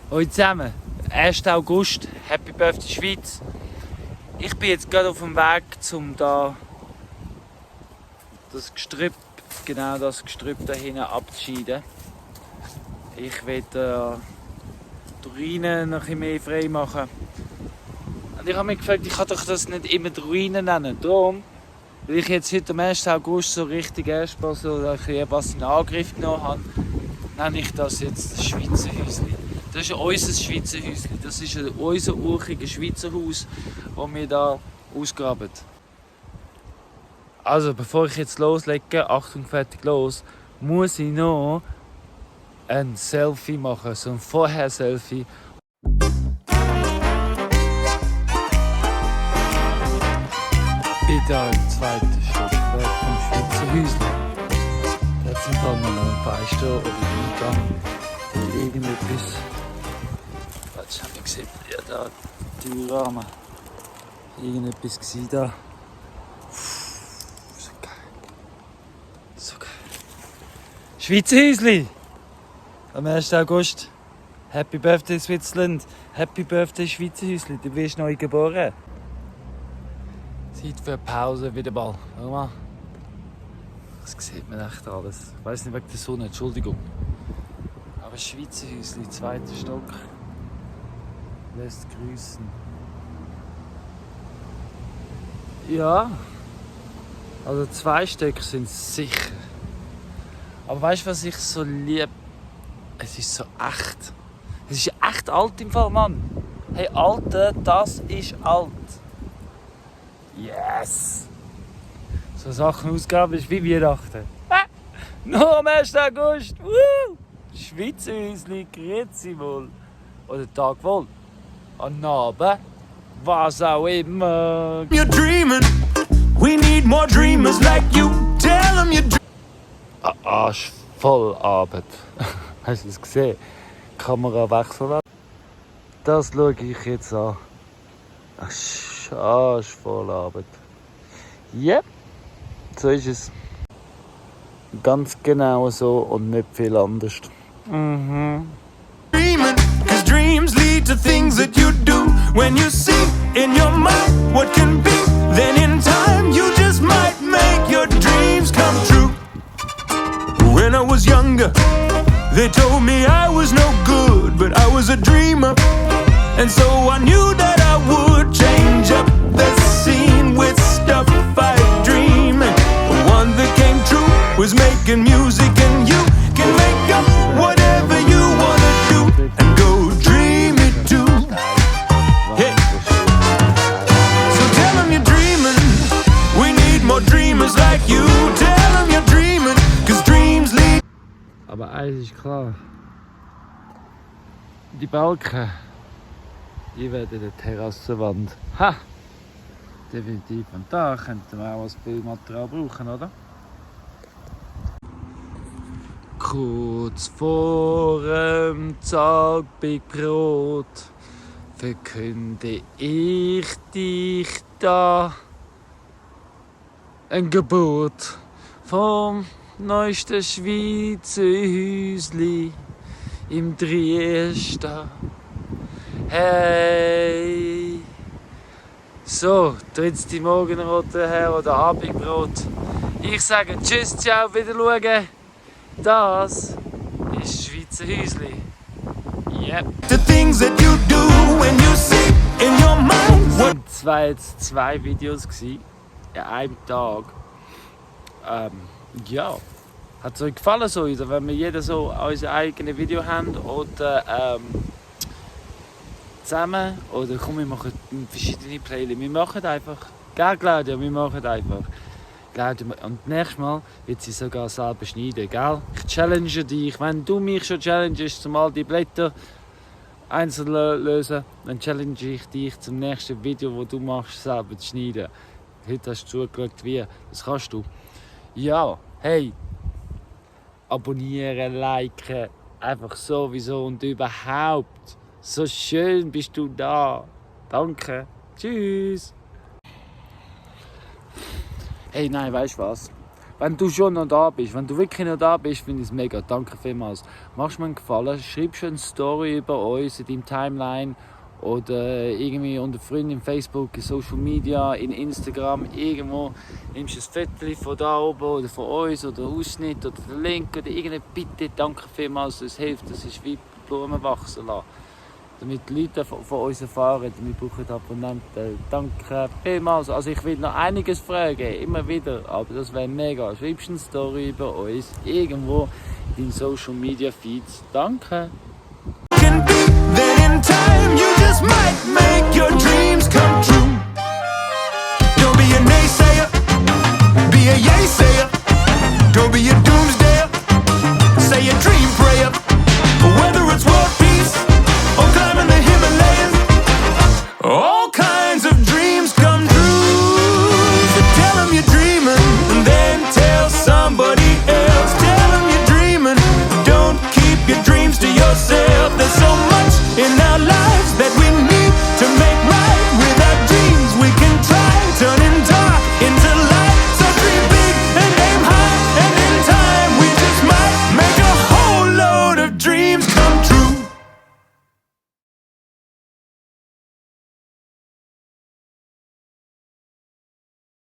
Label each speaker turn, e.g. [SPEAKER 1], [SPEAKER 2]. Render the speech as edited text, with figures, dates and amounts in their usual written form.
[SPEAKER 1] Hallo zusammen, 1. August, Happy Birthday Schweiz. Ich bin jetzt gerade auf dem Weg, um da das Gestrüpp da hinten abzuschneiden. Ich will die Ruinen noch ein bisschen mehr frei machen. Und ich habe mich gefragt, ich kann doch das nicht immer die Ruinen nennen. Darum, weil ich jetzt heute am 1. August so richtig erstmal so etwas in Angriff genommen habe, nenne ich das jetzt das Schweizer Häuschen. Das ist unser Schweizer Häuschen. Das ist unser urchiges Schweizer Haus, das wir hier ausgraben. Also, bevor ich jetzt loslege, Achtung, fertig, los, muss ich noch ein Selfie machen, so ein Vorher-Selfie. Ich bin hier im 2. Stockwerk vom Schweizer Häuschen. Dort sind dann noch ein Beistor oder Eingang oder irgendetwas. Jetzt habe ich gesehen, ja, da Türrahmen. Irgendetwas war da. So geil. So geil. Schweizer Häusli! Am 1. August. Happy Birthday Switzerland. Happy Birthday Schweizer Häusli. Du wirst neu geboren. Zeit für eine Pause wieder mal. Schau mal. Das sieht man echt alles. Ich weiss nicht wegen der Sonne, Entschuldigung. Aber Schweizer Häusli, 2. Stock. Lässt grüßen. Ja. Also 2 Stück sind sicher. Aber weißt du, was ich so liebe? Es ist so echt. Es ist echt alt im Fall, Mann. Hey, Alter, das ist alt. Yes! So Sachen ausgaben ist wie Weihnachten. Noch am 1. August! Woo! Schweizer Häusli, grüezi wohl. Oder Tag wohl. An Abend. Was auch immer.
[SPEAKER 2] You're dreaming. We need more dreamers like you. Tell them you're dreaming.
[SPEAKER 1] Arsch voll Abend. Hast du es gesehen? Kamera wechseln. Das schaue ich jetzt an. Arsch voll Abend. Yep, so ist es. Ganz genau so und nicht viel anders.
[SPEAKER 2] Dreaming, 'cause dreams lead to things that you do. When you see in your mind what can be, then in time you just might make your dreams come true. When I was younger, they told me I was no good, but I was a dreamer. And so I knew that I would change up the scene with stuff I dream. And the one that came true was making music, and you can make up whatever you wanna do and go dream it too. Hey. So tell them you're dreaming. We need more dreamers like you. Tell them you're dreaming, 'cause dreams lead.
[SPEAKER 1] Aber eins ist klar. Die Balken. Ich werde die Terrassenwand. Ha! Definitiv. Und da könnten wir auch als Bildmaterial brauchen, oder? Kurz vor dem Zartbigbrot verkünde ich dich da. Ein Geburt vom neuesten Schweizer Häusli im Drieschta. Hey! So, trittst die Morgenrote her oder Abendbrot. Ich sage tschüss, ciao, wieder schauen. Das ist Schweizer Häusli. Yep.
[SPEAKER 2] The things that you do when you see in your mind.
[SPEAKER 1] Es waren jetzt 2 Videos in einem Tag. Ja. Hat es euch gefallen so? Oder wenn wir jeder so unser eigenes Video haben oder zusammen, oder komm, wir machen verschiedene Playlists. Wir machen einfach. Gell, Claudia, wir machen einfach. Claudia, und nächstes Mal wird sie sogar selber schneiden, gell? Ich challenge dich. Wenn du mich schon challengest, zumal die Blätter einzeln lösen, dann challenge ich dich zum nächsten Video, das du machst, selber zu schneiden. Heute hast du zugeschaut, wie. Das kannst du. Ja, hey. Abonnieren, liken, einfach sowieso und überhaupt. So schön bist du da. Danke. Tschüss. Hey, nein, weißt du was? wenn du schon noch da bist, wenn du wirklich noch da bist, finde ich es mega. Danke vielmals. Machst mir einen Gefallen, schreib schon eine Story über uns in deinem Timeline oder irgendwie unter Freunden in Facebook, in Social Media, in Instagram, irgendwo. Nimmst du ein Foto von da oben oder von uns oder einen Ausschnitt oder den Link oder irgendeine Bitte. Danke vielmals, das hilft, das ist wie Blumen wachsen lassen. Damit die Leute von uns erfahren, wir brauchen Abonnenten. Danke vielmals. Also ich will noch einiges fragen, immer wieder, aber das wäre mega. Schreibst eine Story über uns irgendwo in den Social Media Feeds. Danke.
[SPEAKER 2] Can be, then in time you just might make your dreams come true. Don't be a naysayer, be a yay-sayer. Don't be a doomsdayer, say a dream prayer. Whether it's world peace or climbing the Himalayas, all kinds of dreams come true. So tell them you're dreaming and then tell somebody else. Tell them you're dreaming, don't keep your dreams to yourself. There's so much in our lives